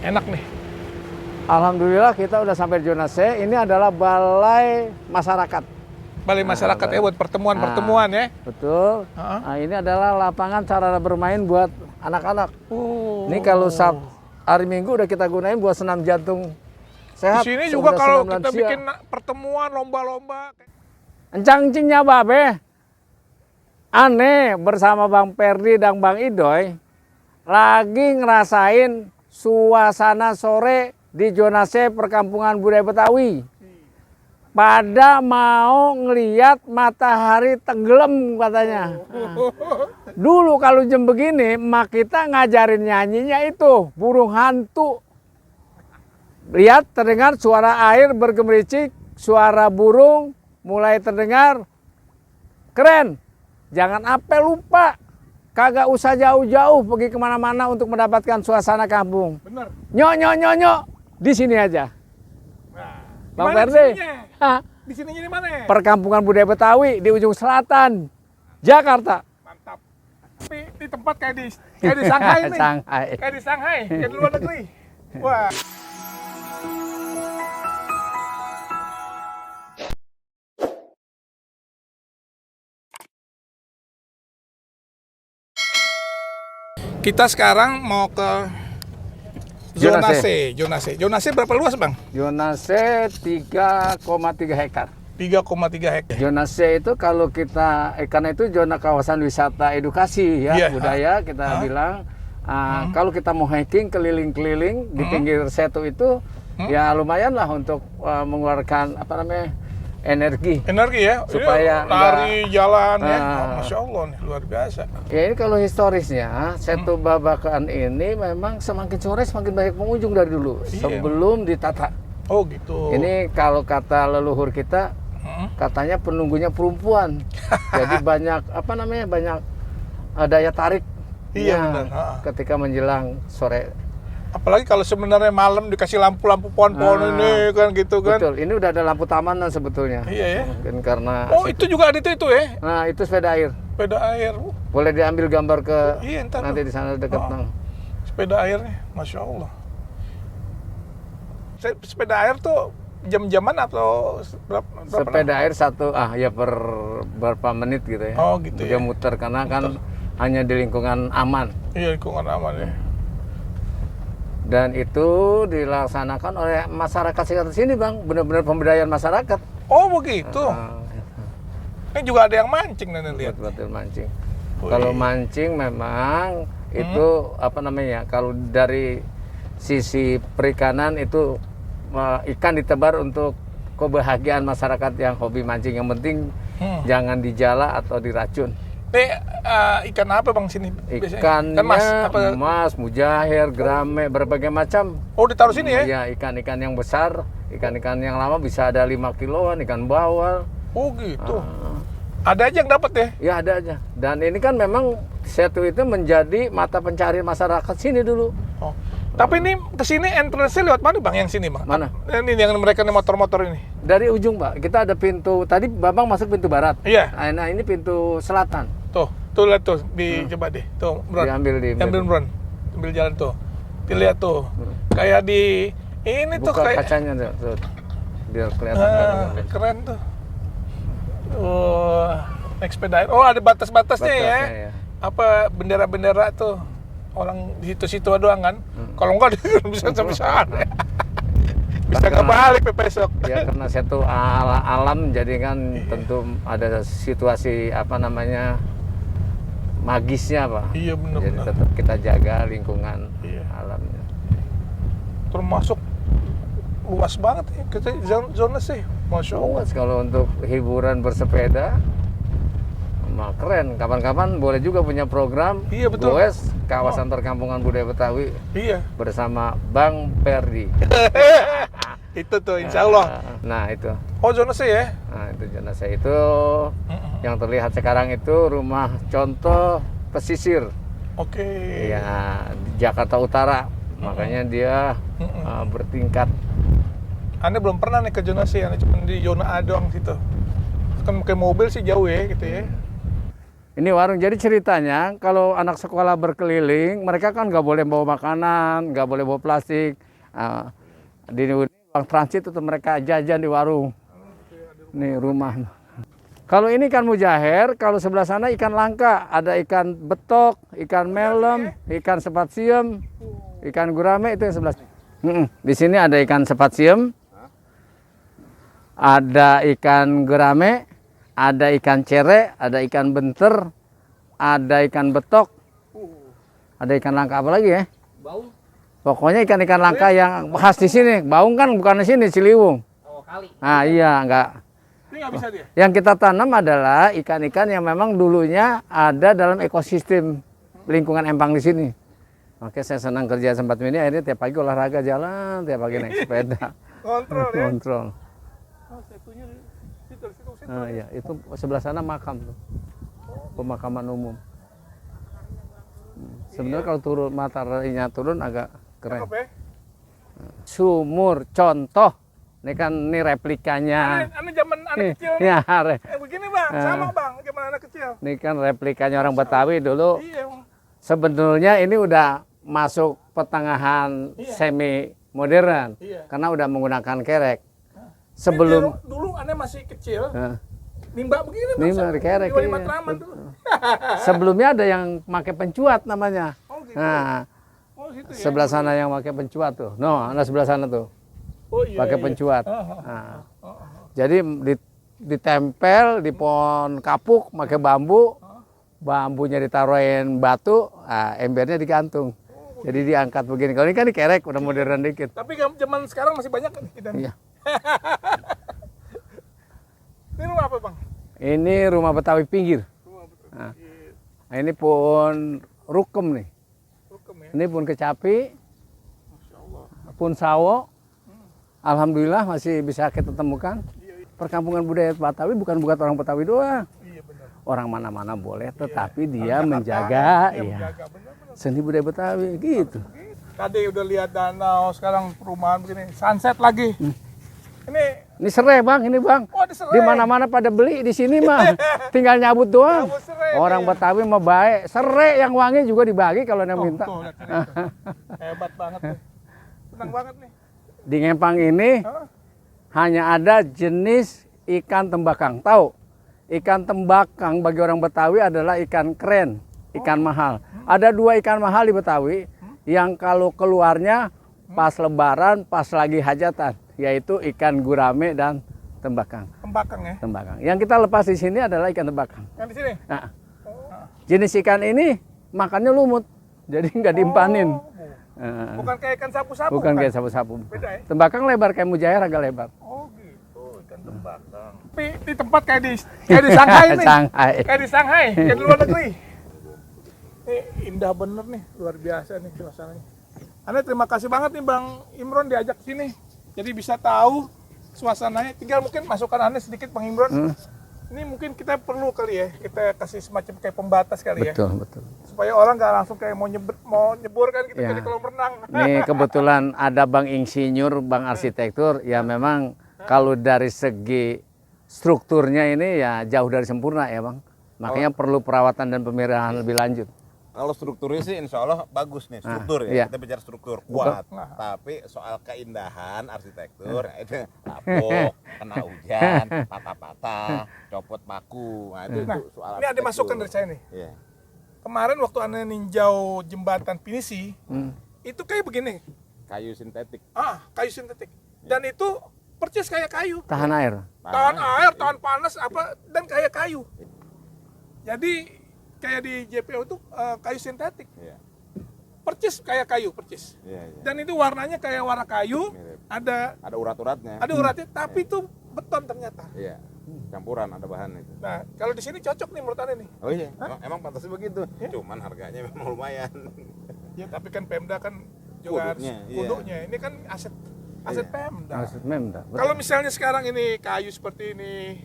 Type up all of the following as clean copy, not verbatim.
enak nih. Alhamdulillah kita udah sampai di zona C. Ini adalah balai masyarakat. Balai masyarakat ya buat pertemuan-pertemuan ya. Betul. Nah, ini adalah lapangan sarana bermain buat anak-anak. Ini kalau hari Minggu udah kita gunain buat senam jantung sehat. Di sini juga kalau kita bikin pertemuan lomba-lomba. Encang-encingnya babe. Aneh bersama Bang Perdi dan Bang Idoy lagi ngerasain suasana sore di zona C Perkampungan Budaya Betawi. Pada mau ngeliat matahari tenggelam katanya. Dulu kalau jam begini, mak kita ngajarin nyanyinya itu burung hantu. Lihat terdengar suara air bergemericik, suara burung mulai terdengar. Keren. Jangan sampai lupa. Kagak usah jauh-jauh pergi kemana-mana untuk mendapatkan suasana kampung. Bener. Nyok. Di sini aja. Nah, Bang Perdi. Di sininya di mana? Perkampungan Budaya Betawi di ujung selatan, Jakarta. Mantap. Tapi di tempat kayak di Shanghai nih. Shanghai. Kayak di Shanghai, kayak di luar negeri. Wah. Kita sekarang mau ke zona C. Zona C berapa luas, Bang? Zona C 3,3 hektar. 3,3 hektar. Zona C itu kalau kita, karena itu zona kawasan wisata edukasi ya, budaya kita bilang. Kalau kita mau hiking keliling-keliling di pinggir setu itu, ya lumayan lah untuk mengeluarkan energi ya, supaya lari jalan ya. Masya Allah nih, luar biasa. Ya ini kalau historisnya Setu Babakan ini memang semakin sore semakin banyak pengunjung dari dulu sebelum ditata. Oh gitu. Ini kalau kata leluhur kita katanya penunggunya perempuan. Jadi banyak banyak daya tarik. Benar. Ketika menjelang sore. Apalagi kalau sebenarnya malam dikasih lampu-lampu pohon-pohon ini kan gitu kan. Betul, ini udah ada lampu tamanan sebetulnya. Iya ya. Mungkin karena itu juga ada itu ya. Nah, itu sepeda air. Sepeda air. Boleh diambil gambar ke nanti di sana dekat sepeda airnya, Masya Allah. Sepeda air tuh jam-jaman atau berapa? Sepeda air per berapa menit gitu ya. Oh gitu. Dia muter karena kan hanya di lingkungan aman. Iya, lingkungan aman ya. Dan itu dilaksanakan oleh masyarakat sekitar sini, Bang. Benar-benar pemberdayaan masyarakat. Oh begitu. Ini juga ada yang mancing nih lihat. Betul mancing. Kalau mancing memang itu kalau dari sisi perikanan itu ikan ditebar untuk kebahagiaan masyarakat yang hobi mancing. Yang penting jangan dijala atau diracun. Ikan apa Bang sini? Ikannya mas, mujair, gerame, berbagai macam. Oh ditaruh sini ya? Iya, ikan-ikan yang besar, ikan-ikan yang lama bisa ada 5 kiloan, ikan bawal. Oh gitu. Ada aja yang dapat ya? Ya ada aja. Dan ini kan memang setu itu menjadi mata pencarian masyarakat sini dulu. Oh. Tapi ini kesini entrance-nya lewat mana Bang? Yang sini Bang? Mana? Ini yang mereka nih motor-motor ini. Dari ujung Pak, kita ada pintu, tadi Babang masuk pintu barat. Iya. Nah ini pintu selatan. Tuh lihat tuh, coba deh. Tuh, Bron. Diambil Bron. Ambil jalan tuh. Dilihat tuh. Kayak di ini buka tuh kayak kacanya tuh. Biar kelihatan. Keren tuh. Naik sepeda air. Oh, ada batas-batasnya ya. Apa bendera-bendera tuh. Orang di situ-situ doang kan. Kalau enggak dia bisa sampai sana. Bisa nggak balik besok. Ya karena setu alam jadi kan tentu ada situasi magisnya Pak. Iya benar. Jadi tetap kita jaga lingkungan alamnya. Termasuk luas banget ya kita zona sih, Masya Allah. Luas kalau untuk hiburan bersepeda, mah keren. Kapan-kapan boleh juga punya program. Iya betul. Goes kawasan perkampungan budaya Betawi. Iya. Bersama Bang Perdi. Itu tuh Insya Allah. Nah itu. Oh zona C ya? Nah itu zona C itu yang terlihat sekarang itu rumah contoh pesisir. Oke. Ya di Jakarta Utara. Makanya dia bertingkat. Anda belum pernah nih ke zona C, Anda cuma di zona A doang situ. Kan pakai mobil sih jauh ya gitu ya. Ini warung. Jadi ceritanya kalau anak sekolah berkeliling, mereka kan nggak boleh bawa makanan, nggak boleh bawa plastik. Di ruang transit itu mereka jajan di warung. Ini rumah. Kalau ini ikan mujair, kalau sebelah sana ikan langka. Ada ikan betok, ikan melem, ikan sepat-siem, ikan gurame itu yang sebelah. Di sini ada ikan sepat-siem, ada ikan gurame, ada ikan cere, ada ikan benter, ada ikan betok, ada ikan langka apa lagi ya? Baung. Pokoknya ikan-ikan langka yang khas di sini. Baung kan bukan di sini, Ciliwung. Oh, kali. Nah iya, enggak. Ini nggak bisa dia. Yang kita tanam adalah ikan-ikan yang memang dulunya ada dalam ekosistem lingkungan Empang di sini. Oke, saya senang kerja tempat ini. Akhirnya tiap pagi olahraga jalan, tiap pagi naik sepeda. Kontrol ya. Kontrol. Oh, setunya situ. Nah, iya, itu sebelah sana makam tuh. Pemakaman umum. Sebenarnya kalau turun mataharinya turun agak keren. Cakep ya. Sumur contoh. Ini kan ini replikanya. Ini zaman anak kecil nih. Ya, Begini bang, sama bang, zaman anak kecil. ini kan replikanya orang Betawi dulu. Iya bang. Sebenarnya ini udah masuk pertengahan semi modern. Iya. Karena udah menggunakan kerek. Ini Sebelum dulu aneh masih kecil, Nah, nimba begini bang. Nimba di kerek, Di iya. Matraman dulu. sebelumnya ada yang pakai pencuat namanya. Oh gitu. Nah, Oh situ ya. sebelah sana yang pakai pencuat tuh. No, ada sebelah sana tuh. Oh iya. Pakai iya. pencuat. Oh, Nah, jadi ditempel di pohon kapuk pakai bambu. Bambunya ditaruhin batu, embernya digantung. Jadi diangkat begini. Kalau ini kan dikerek, udah modern dikit. Tapi zaman sekarang masih banyak kan kita. Iya. Ini rumah apa bang? Ini rumah Betawi pinggir. Rumah betul. Nah, ini pun rukem nih. Rukem ya. Ini pun kecapi, Masya Allah. pun sawo. Alhamdulillah masih bisa kita temukan. Perkampungan budaya Betawi bukan buat orang Betawi doang. Iya benar. Orang mana-mana boleh, tetapi dia menjaga, Iya, ya, menjaga benar-benar. seni budaya Betawi gitu. Tadi udah lihat danau, sekarang perumahan begini, sunset lagi. Ini serai bang, ini bang. Oh, di serai. Di mana-mana pada beli di sini mah, tinggal nyabut doang. Nyabut serai, Orang ya. Betawi mah baik. Serai yang wangi juga dibagi kalau yang minta. Tuh, lihat ini, tuh. Hebat banget nih. Senang banget nih. Di Ngempang ini Hah? hanya ada jenis ikan tembakang. Tahu? Ikan tembakang bagi orang Betawi adalah ikan keren, ikan mahal. Ada dua ikan mahal di Betawi yang kalau keluarnya pas lebaran, pas lagi hajatan, yaitu ikan gurame dan tembakang. Tembakang ya. Tembakang. Yang kita lepas di sini adalah ikan tembakang. Yang di sini. Nah, jenis ikan ini makannya lumut, jadi nggak diimpanin. Bukan kayak ikan sapu-sapu. Bukan kan? kayak sapu-sapu. Beda ya? Tembakang lebar kayak mujair, agak lebar. Oh gitu, ikan tembakang. Tapi di tempat kayak di Shanghai nih. Shanghai. Kayak di Shanghai, kayak di luar negeri. Ini indah bener nih, luar biasa nih suasananya. Anda terima kasih banget nih Bang Imron diajak sini. Jadi bisa tahu suasananya. Tinggal mungkin masukkan Anda sedikit Bang Imron. Ini mungkin kita perlu kali ya, kita kasih semacam kayak pembatas kali ya. Betul, betul. Supaya orang nggak langsung kayak mau nyebur kan gitu Ya. di kolam renang. Ini kebetulan ada Bang Insinyur, Bang Arsitektur, ya memang kalau dari segi strukturnya ini ya jauh dari sempurna ya Bang. Makanya perlu perawatan dan pemeliharaan lebih lanjut. Kalau strukturnya sih insya Allah bagus nih, struktur iya. ya. Kita bicara struktur kuat. Tapi soal keindahan arsitektur, itu lapuk, kena hujan, patah-patah, copot paku. Nah, itu soal Ini ada masukan dari saya nih. Iya. Kemarin waktu Anda ninjau jembatan Pinisi, itu kayak begini. Kayu sintetik. Kayu sintetik. Dan itu percis kayak kayu. Tahan air. Tahan air, tahan panas, apa dan kayak kayu. Jadi kayak di JPO itu kayu sintetik. Iya. Percis kayak kayu, percis. Iya, iya. Dan itu warnanya kayak warna kayu, Mirip. ada Ada urat-uratnya. uratnya, tapi itu beton ternyata. Iya. Campuran ada bahan itu. Nah, kalau di sini cocok nih menurut Anda nih. Oh iya, emang pantasnya begitu. Cuman harganya memang lumayan. Ya, tapi kan Pemda kan juga harus Kudunya, iya. kudunya. Ini kan aset Pemda. Maksud Memda. Kalau misalnya sekarang ini kayu seperti ini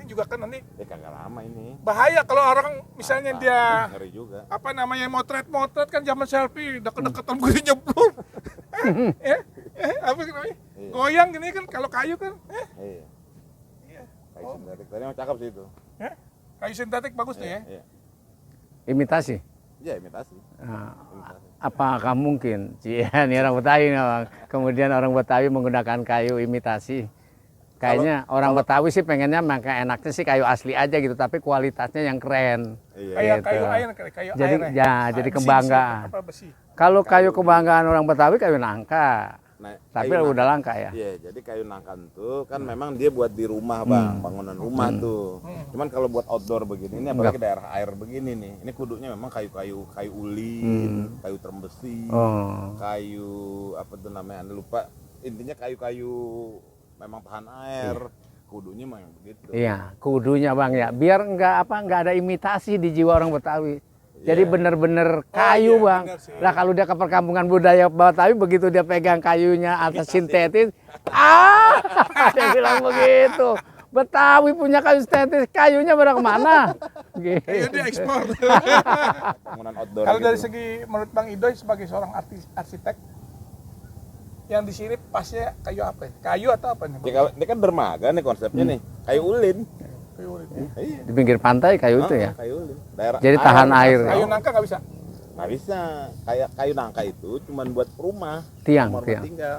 juga kan nanti Kagak lama ini. bahaya kalau orang misalnya dia Ngeri juga. apa namanya motret kan zaman selfie deket-deketan gue nyeblur. Apa namanya? Iya. Goyang gini kan kalau kayu kan. Iya. Iya. Kayu sintetik. Tadi emang cakep sih itu. Kayu sintetik bagus tuh ya. Iya. Imitasi. Iya, imitasi. Nah, Imitasi. apakah mungkin ini orang Betawi nih, Bang. Kemudian orang Betawi menggunakan kayu imitasi? Kayaknya orang Betawi sih pengennya makanya enaknya sih kayu asli aja gitu, tapi kualitasnya yang keren. Iya. Kayak Gitu. kayu air, kayu Jadi air ya, jadi besi, kebanggaan. apa besi. Kalau kayu kebanggaan orang Betawi kayu nangka, Nah, tapi kayu udah langka ya. Iya, jadi kayu nangka tuh kan memang dia buat di rumah, Bang, bangunan rumah tuh. Cuman kalau buat outdoor begini, ini apalagi daerah air begini nih, ini kudunya memang kayu ulin, kayu terem besi, Oh. kayu apa tuh namanya, Anda lupa. Intinya kayu-kayu memang tahan air. Kudunya memang begitu. Iya, kudunya Bang ya, biar nggak ada imitasi di jiwa orang Betawi. Jadi bener-bener kayu iya, Bang. bener sih. Lah kalau dia ke perkampungan budaya Betawi, begitu dia pegang kayunya atas sintetis, dia bilang begitu. Betawi punya kayu sintetis, kayunya pada kemana? Gitu. Kayu dia ekspor. Bangunan outdoor Kalau dari gitu. segi menurut Bang Idoy sebagai seorang arsitek, yang di sini pasnya kayu apa? Ya? Kayu atau apa nih? Ya, kalau ini kan dermaga nih konsepnya nih, kayu ulin. Kayu ulit ya. Iya. Di pinggir pantai kayu itu ya. Kayu ulin. Daerah Jadi tahan air. Kayu nangka nggak bisa. Nggak bisa. Kayak kayu nangka itu cuman buat rumah. Tiang, Rumah tiang. tinggal.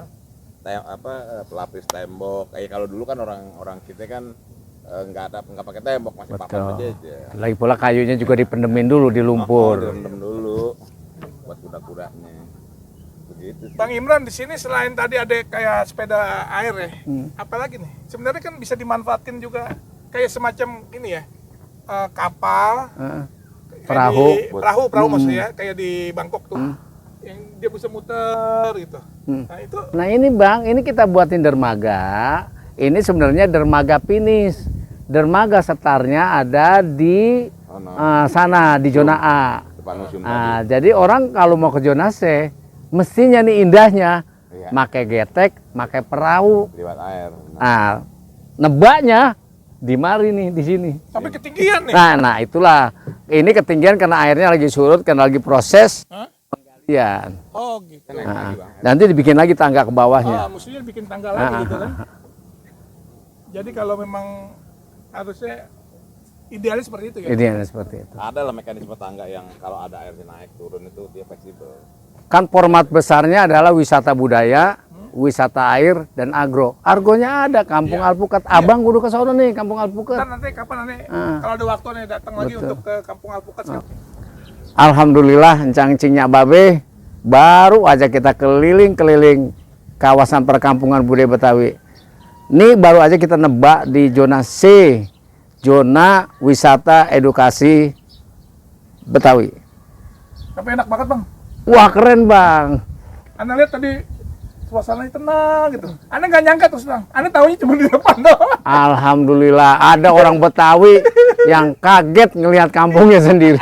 Pelapis tembok. Kayak kalau dulu kan orang kita kan nggak pakai tembok, masih papan Betul. aja. Lagi pula kayunya juga dipendemin dulu di lumpur. Direndam dulu buat kuda-kudanya. Begitu. Bang Imran di sini selain tadi ada kayak sepeda air ya, apalagi nih? Sebenarnya kan bisa dimanfaatkan juga kayak semacam ini ya, kapal, Heeh. kayak Perahu. perahu maksudnya, kayak di Bangkok tuh, yang dia bisa muter gitu. Nah itu Nah ini Bang, ini kita buatin dermaga. Ini sebenarnya dermaga finish. Dermaga setarnya ada di sana di zona A. Depan museum Nah, jadi orang kalau mau ke zona C, mestinya nih indahnya, Iya. pakai getek, pakai perahu. lewat air. Nah, nebaknya di mari nih di sini. sampai ketinggian nih. Nah itulah. Ini ketinggian karena airnya lagi surut, karena lagi proses Hah? penggalian. Oh gitu. Nah, nanti dibikin lagi tangga ke bawahnya. Mestinya bikin tangga lagi gitu kan. Jadi kalau memang harusnya idealnya seperti itu ya. Ini yang seperti itu. Ada lah mekanisme tangga yang kalau ada airnya naik turun itu dia fleksibel. Kan format besarnya adalah wisata budaya, wisata air, dan agro. Argonya ada, Kampung Alpukat. Abang kudu ke sono nih, Kampung Alpukat. Nanti kapan kalau ada waktu nih datang lagi untuk ke Kampung Alpukat sekarang. Alhamdulillah, encang-encingnya babe, baru aja kita keliling-keliling kawasan perkampungan budaya Betawi. Ini baru aja kita nebak di zona C, zona wisata edukasi Betawi. Tapi enak banget Bang. Wah keren Bang. Anda lihat tadi suasananya tenang gitu. Anda nggak nyangka terus Bang. Anda tahunya cuma di depan doang. Alhamdulillah ada orang Betawi yang kaget ngelihat kampungnya sendiri.